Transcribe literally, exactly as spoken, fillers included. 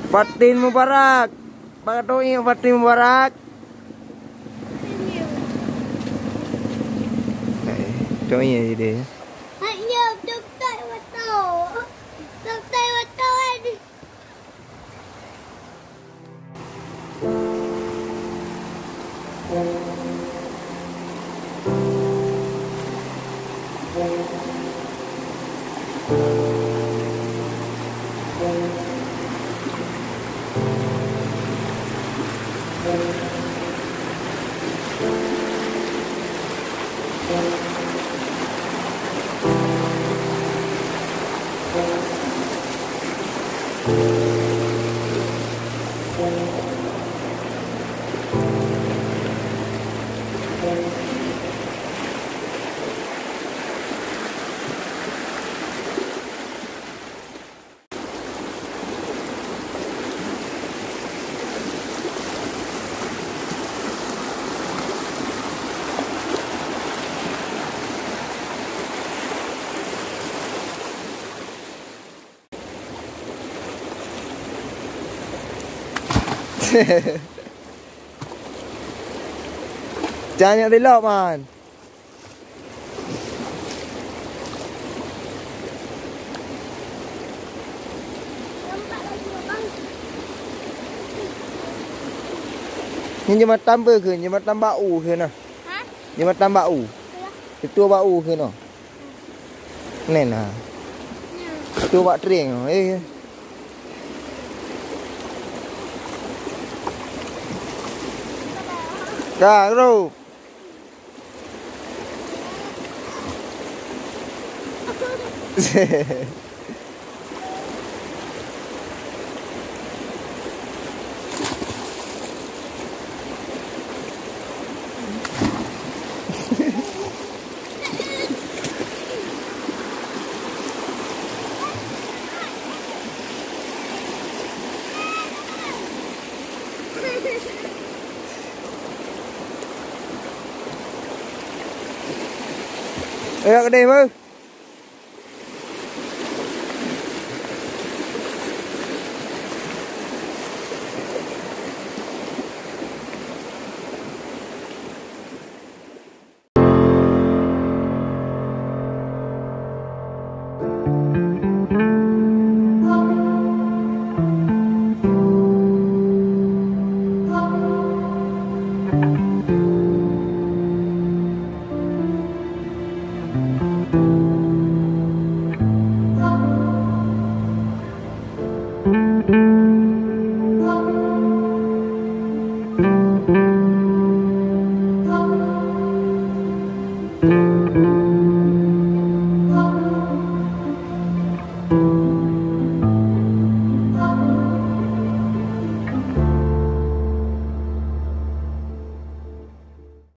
Fatin Mubarak. Bang To'i, Fatin Mubarak. Eh, To'i ya dia. Jangan nyak tilok, man. Nyan jeuet mantong beu kheun, jeuet mantong bak u kheun nah. Ha? Jeuet mantong bak u. Iya. Itu bak u kheun noh. Nyan nah. Itu bak tring, eh. Dah, bro. Eh, yak keudeh beuh.